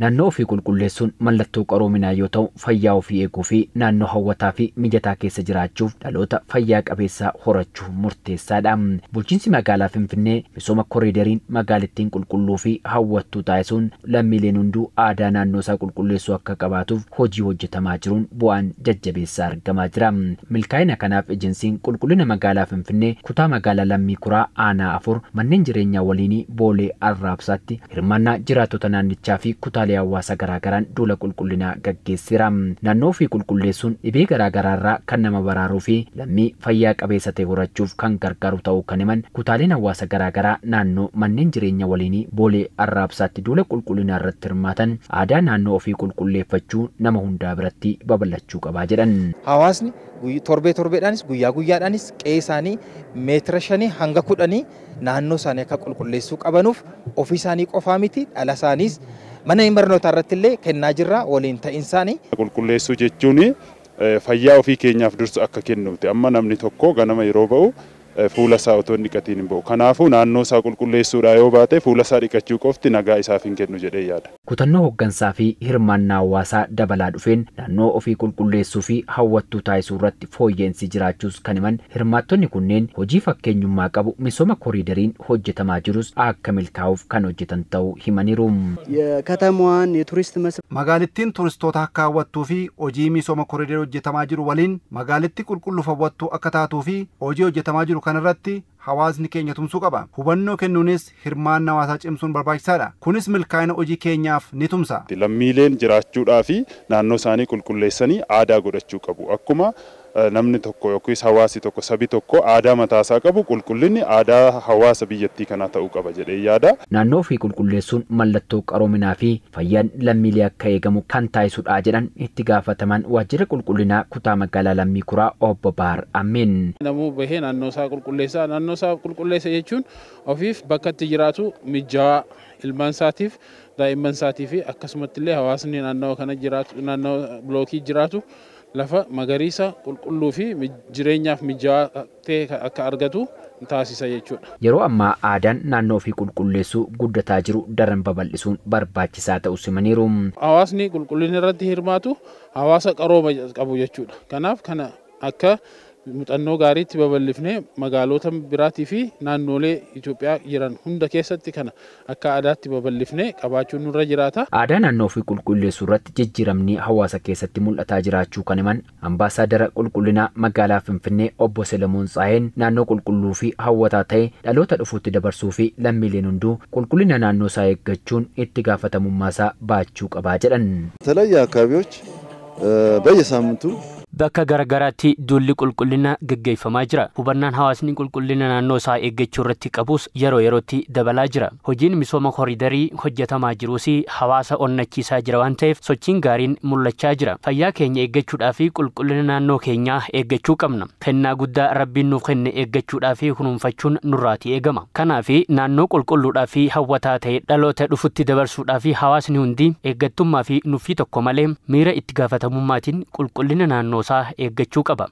Naannoo ofii qulqulleessuun mallattoo qaroominaa yoo ta'u, fayyaa ofii eeguu fi naannoo hawwataa fi mijataa keessa jiraachuuf dhaloota fayyaa qabeessa horachuuf murteessaadha. Bulchiinsi magaalaa Finfinnee misooma koriidariin magaalittiin qulqulluu fi hawwattuu taasisuun lammiileen hunduu aadaa naannoo isaa qulqulleessuu akka qabaatuuf hojii hojjetamaa jiruun bu'aan jajjabeessaa argamaa jira. Milkaa'ina kanaaf ejensiin qulqullina magaalaa Finfinnee kutaa magaalaa Lammii Kuraa aanaa 4 manneen jireenyaa waliinii Boolee Arraabsaatti hirmaannaa jiraattota naannichaa fi kutaalee hawaasa garaagaraan duula qulqullinaa gaggeesseera. Naannoo ofii qulqulleessuun dhibee garaagaraarraa kan nama baraaruu fi lammii fayyaa qabeessa ta'e horachuuf kan gargaaru ta'uu kan himan kutaaleen hawaasa garaagaraa naannoo manneen jireenya waliinii Boolee Arraabsaatti duula qulqullinaa irratti hirmaatan aadaa naannoo ofii qulqulleeffachuu nama hundaa biratti babal'achuu qabaa jedhan. Hawaasni torbee torbeedhaanis guyyaa guyyaadhaanis qe'ee isaanii meetira 5 hanga 10 naannoo isaanii akka qulqulleessuu qabanuuf ofii isaanii qofaa miti dhala isaaniis mana barnootaa irratti illee kennaa jirra waliin ta'insaanii. Qulqulleessuu jechuun fayyaa ofii keenyaaf dursa akka kennuuti. Amma namni tokko ganama yeroo ba'u fuula isaa otoo hin dhiqatiin hin ba'u. Kanaafuu naannoo isaa qulqulleessuudhaa yoo baate fuula isaa dhiqachuu qofti nagaa isaaf hin kennu jedhee yaada. Kutannoo hooggansaa fi hirmaannaa hawaasaa dabalaa dhufeen naannoo ofii qulqulleessuu fi hawwattuu taasisuu irratti fooyya'insi jiraachuus kan himan hirmaattonni kunneen hojii fakkeenyummaa qabu misooma koriidariin hojjetamaa jirus akka milkaa'uuf kan hojjetan ta'uu himaniiru. የከተማዋን የቱሪስት መስህብ Magaalittiin turistoota akka hawwattuu fi hojii misooma koriidarii hojjetamaa jiru waliin magaalittii qulqulluuf hawwattuu akka taatuu fi hojii hojjetamaa jiru kanarratti hawaasni keenya tumsuu qaba. Hubannoo kennuunis hirmaannaa hawaasaa cimsuun barbaachisaadha. Kunis milkaa'ina hojii keenyaaf ni tumsa. Lammiileen jiraachuudhaa fi naannoo isaanii qulqulleessanii aadaa godhachuu qabu. Akkuma namni tokko yookiis hawaasi tokko sabi tokko aadaa mataasaa qabu qulqullinni aadaa hawaasa biyyattii kanaa ta'uu qaba jedhee yaada. Naannoo ofii qulqulleessuun mallattoo qaroominaa fi fayyaan lammiilee akka eegamu kan taasisudha jedhan itti gaafataman waajjira qulqullinaa kutaa magaalaa Lammii Kuraa obbo Baar Ameen. Namuu bahee naannoo isaa qulqulleessaa. Naannoo isaa qulqulleessa jechuun ofiif bakka itti jiraatu mijaawaa ilmaan isaatiif daa'imman isaatii fi akkasumatti illee hawaasni naannoo kana jiraatu naannoo bilookii jiraatu lafa magariisa qulqulluu fi jireenyaaf mijaawaa ta'e akka argatu taasisa jechuudha. Yeroo ammaa aadaan naannoo ofii qulqulleessuu guddataa jiru daran babal'isuun barbaachisaa ta'uu simaniiru. Hawaasni qulqullina irratti hirmaatu hawaasa qarooma qabu jechuudha. Kanaaf kana akka muuxannoo gaariitti babal'ifnee magaalota biraatii fi naannolee Itoophiyaa jiran hunda keessatti kana akka aadaatti babal'ifnee qabaachuun nurra jiraata. Aadaa naannoo ofii qulqulleessuu irratti jijjiiramni hawaasa keessatti mul'ataa jiraachuu kan himan ambaasaadara qulqullinaa magaalaa Finfinnee obbo Selemoon Tsaayeen naannoo qulqulluu fi hawwataa ta'e dhaloota dhufuutti dabarsuu fi lammiileen hunduu qulqullina naannoo isaa eeggachuun itti gaafatamummaa isaa baachuu qabaa jedhan. የተለያዩ አካባቢዎች በየሳምንቱ Bakka garagaraatti duulli qulqullinaa gaggeeffamaa jira. Hubannaan hawaasni qulqullina naannoo isaa eeggachuu irratti qabus yeroo yerootti dabalaa jira. Hojiin misooma koriidarii hojjetamaa jirus hawaasa onnachiisaa jira waan ta'eef sochiin gaariin mul'achaa jira. Fayyaa keenya eeggachuudhaa fi qulqullina naannoo keenyaa eeggachuu qabna. Kennaa guddaa Rabbiin nuuf kenne eeggachuudhaa fi kunuunfachuun nurraatii eegama. Kanaaf naannoo qulqulluudhaa fi hawwataa ta'e dhaloota dhufutti dabarsuudhaa fi hawaasni hundi eeggattummaa fi nuffii tokko malee miira itti gaafatamummaatiin qulqullina naannoo isaa eeggachuu qaba.